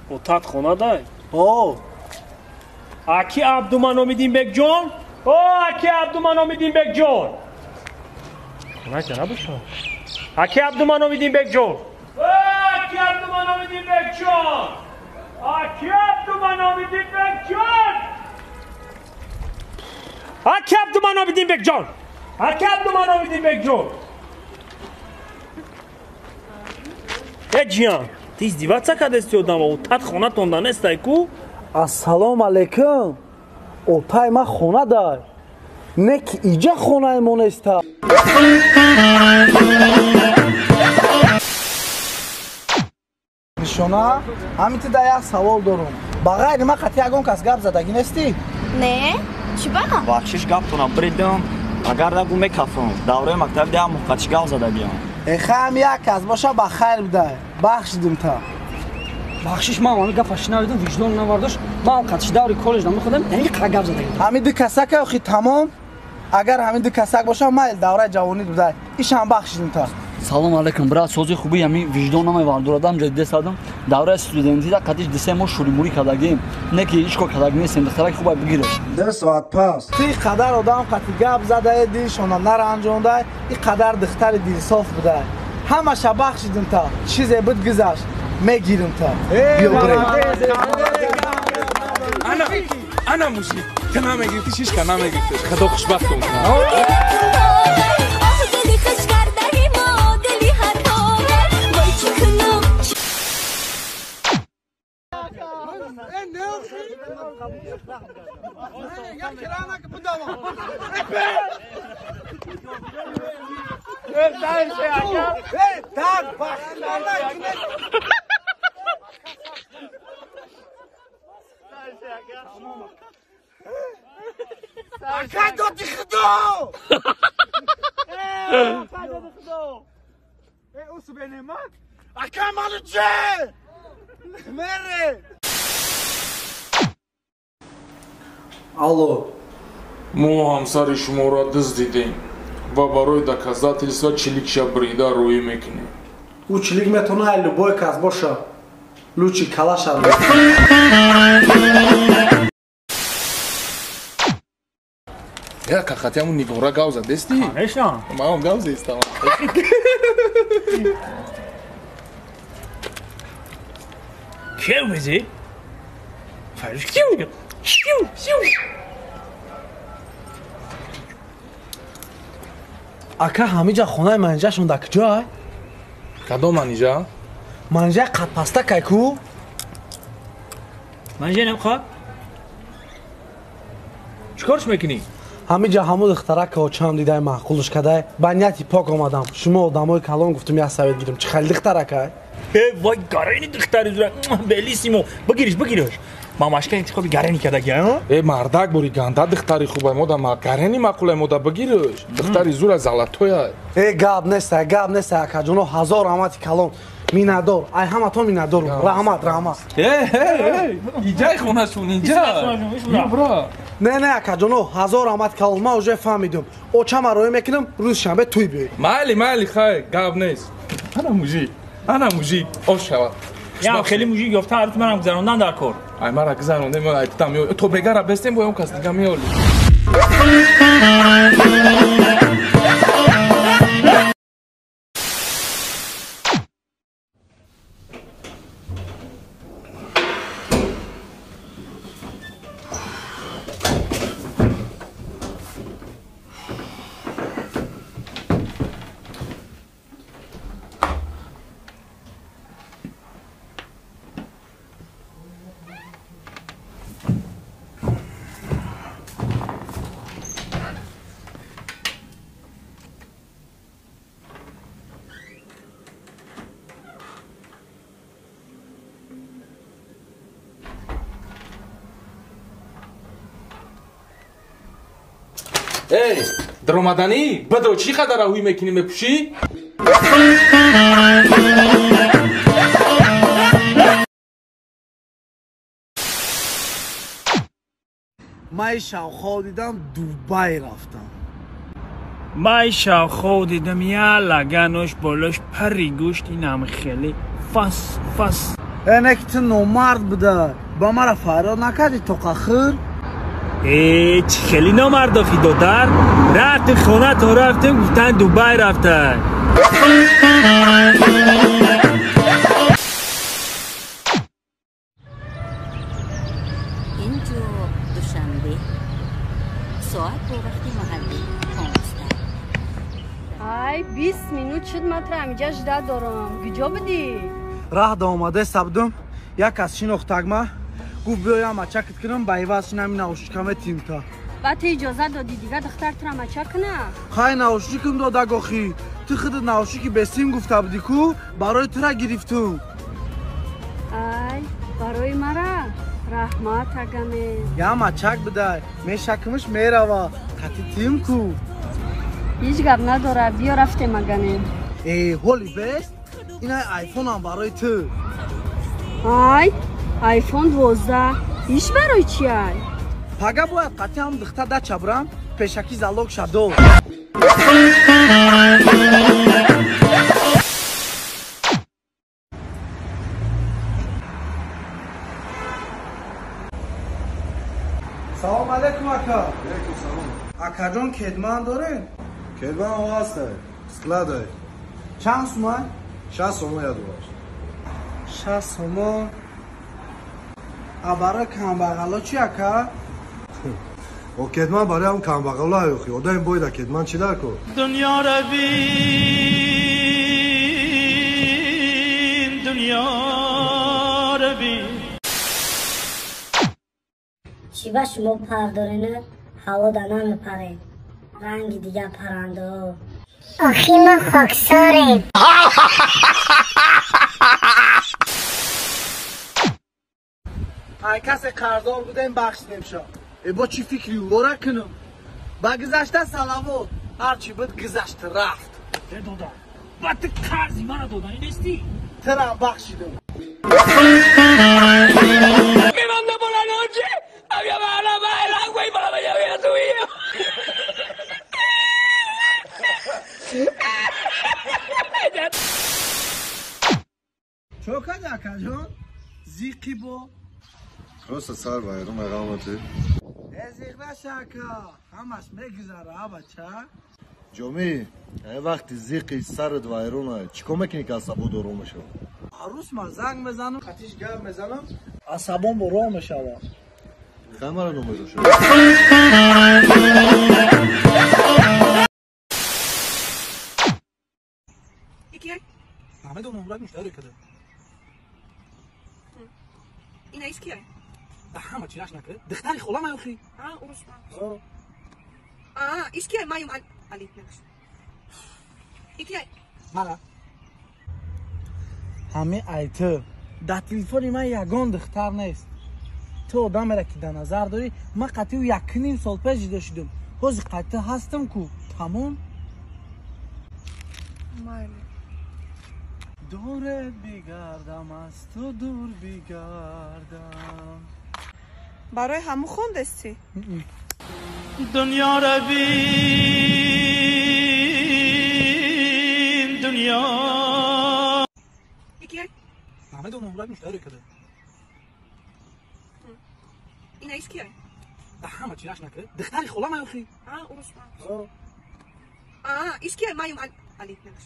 Отат хона дай? О! Аки Абдуманомидинбекҷон? О, аки Абдуманомидинбекҷон! Хонаш набошад. Аки Абдуманомидинбекҷон! О, аки Абдуманомидинбекҷон! Аки Абдуманомидинбекҷон! Аки Абдуманомидинбекҷон! Аки Абдуманомидинбекҷон! Э ҷиян, ти издеваться кардести одама? Отат хонатонда нестай ку? Ассалому алайкум. Отай ма хона дай. Не ки иҷа хонаи мо неста. Нишона, ҳамин ти да як савол дорум. Ба ғайри ма қатъи ягон кас гап задагӣ нестӣ? Не, чӣ ба? Бахшиш гаптона бридам, агар нагу мекафам. Давраи мактаб диам муқатиш гап задагиам. Эхам як кас боша ба хайр бидай. Бахшидим та. Бахшиш ман ҳамин гапа шинавидам, виҷдон навардошт. Ман қатиш даври коллеҷ намехӯдам, яъне қара гап задагӣ. Ҳамин ду касака охи тамом. Агар ҳамин ду касак боша, майл давраи ҷавонӣ бидай. Ишам бахшидим та. Салом алейкум, брат, сози хуби ҳамин виҷдон намевардорадам, ҷадиде садам. Давраи студентида қатиш дисе мо шуримурӣ кардагем. Не ки ҳеҷ кор кардаги нестем, духтараки хубай бигиреш. 2 соат пас. Ти қадар одам қати гап задае, дилшона наранҷондай, и қадар духтари дилсоф будай. Ҳамаша бахшидим та. Чизе буд гузашт, мегирим та. Биё бирем. Ана, ана мужик, та намегирифти, шишка намегирифтеш. Худо хушбахтон кунад. Алло. Мо ҳамсари шуморо дуздидем ва барои доказательства чиликша брида рӯӣ мекунем. Ӯ чилик метавонад любой кас боша. Лучи калаша. Я кахатиаму нигора гав задести? Конечно. Ман гав зестам. Кев мези? Фариш кев? Шиу, шиу. Ака ҳамиҷа хонаи манижашон дар куҷоай? Кадом манижа? Манижаи қадпаста кай ку? Манижа намехоҳад? Чӣ корш мекунӣ? Ҳамиҷа ҳамун духтара ки очам дидай маъқулш кадай, ба нияти пок омадам. Шумо одамои калон гуфтум як совет гирим. Чӣ хеле духтаракай? Э, вой, гарени духтари зура. Белиссимо. Бигириш, бигириш. Мамашка интихоби гарени кардаги, а? Э, мардак бори ганда духтари хубай, мода гарени маъқулай, мода бигириш. Духтари зура золотоя. Э, гап неста, гап неста, акаҷоно, ҳазор раҳмати калон. Миннатдор, ай ҳаматон миннатдорум. Раҳмат, раҳмат. Э, э, иҷаи хонашон, инҷа. Бра. Не, не, акаҷоно, ҳазор раҳмати калон, ман уже фаҳмидум. Очама роӣ мекунам, рӯзи шанбе тӯй биёед. Майли, майли, хай, гап нест. Ана мужик, ана мужик, ош шавад. Я хеле мужик ёфта, ҳар рӯз манам гузарондан дар кор. Ай мара гузарондем, ай тутам мео. То бегара бестем, бо он кас дига меоли. Эй, даромаданӣ, бадо чӣ қадар аҳуй мекунӣ мепӯшӣ? Ман шавхов дидам, Дубай рафтам. Ман шавхов дидам, я лаганош болош пари гӯшт, инам хеле фас фас. Не ки ту номард буда. Ба мара фарёд накардӣ тоқа хӯр? Э, чӣ хеле номард охи додар. Рафтем хонатон рафтем, гуфтан Дубай рафтан. Инҷо Душанбе. Соат бо вақти маҳаллӣ 15. Ай, 20 минут шуд ман туро ҳамиҷа жда дорам. Куҷо будӣ? Раҳ да омада сабдум, як аз шинохтагма гуфт биёям мачакат кунам, ба иваз шинами наушника метим та. Ба ту иҷозат додӣ дигар духтар туро мачак куна? Хай наушникам додаг охи. Ту худат наушники бесим гуфта будӣ ку, барои тура гирифтум. Ай, барои мара? Раҳмат агаме. Я мачак бидай, мешакмиш мерава, қати тим ку. Ҳеҷ гап надора, биё рафтем агане. Э, ҳоли бест? Ина айфонам барои ту. Ай, айфон 12. Иш барои чи ай? Пага бояд қати ҳам духта дача бурам, пешакӣ залог шадо. Салом алейкум ака. Алейкум салом. Акаҷон кедман дорем? Кедман о ҳаста, складай. Чанд суман? 60 сомон як доллар. 60 сомон. А барои камбағало чи ака? О кедман барои ҳам камбағало аюхи. Одам боида кедман чи дар кор? Дунёро бин, дунёро бин. Чӣ ба шумо пар дорена, ҳаво да намепаред. Ранги дигар парандаҳо. Охи мо хоксорем. Ай касе қарздор будем бахшидем ша. Э бо чӣ фикри ӯра кунам? Ба гузашта салавот, ҳар чӣ буд гузашт рафт. Э дода, ба ту қарзи мара доданӣ нестӣ? Тирам бахшидам. Me mandó por la noche, había bajado la madre del agua y por la mañana había subido. Чо кади акаҷон? Зиқи бо? Просто сар вайрон ағамати. Э зиқ наша ака, ҳамаш мегузара а бача. Ҷомӣ, ай вақти зиқи сарат вайрона, чӣ кор мекунӣ ки асабот ором мешавад? Арӯс ман занг мезанам, қатиш гап мезанам, асабом ором мешавад. Хай мара номезо шуд. Намедонам, раг муштари када. Ина иш кия? Ҳама чираш накард. Духтари хола ман охи. А, урус. А, иш кия маюм али набаш. Икия? Мара. Ҳами ай ту. Дар телефони ман ягон духтар нест. Ту одамеро ки дар назар дорӣ, ман қатъи ӯ 1.5 сол пеш ҷудо шудам. Ҳозир қатъи ҳастам ку. Тамом? Майли. Дурет бигардам, аз ту дур бигардам. Барои ҳамун хондастӣ? Дунёро бин, дунё. Икия? Намедонам, раг муштари када. Ина иш кия? Ҳама чираш накард. Духтари хола ман охи. А, урус. А, иш кия маюм али набаш.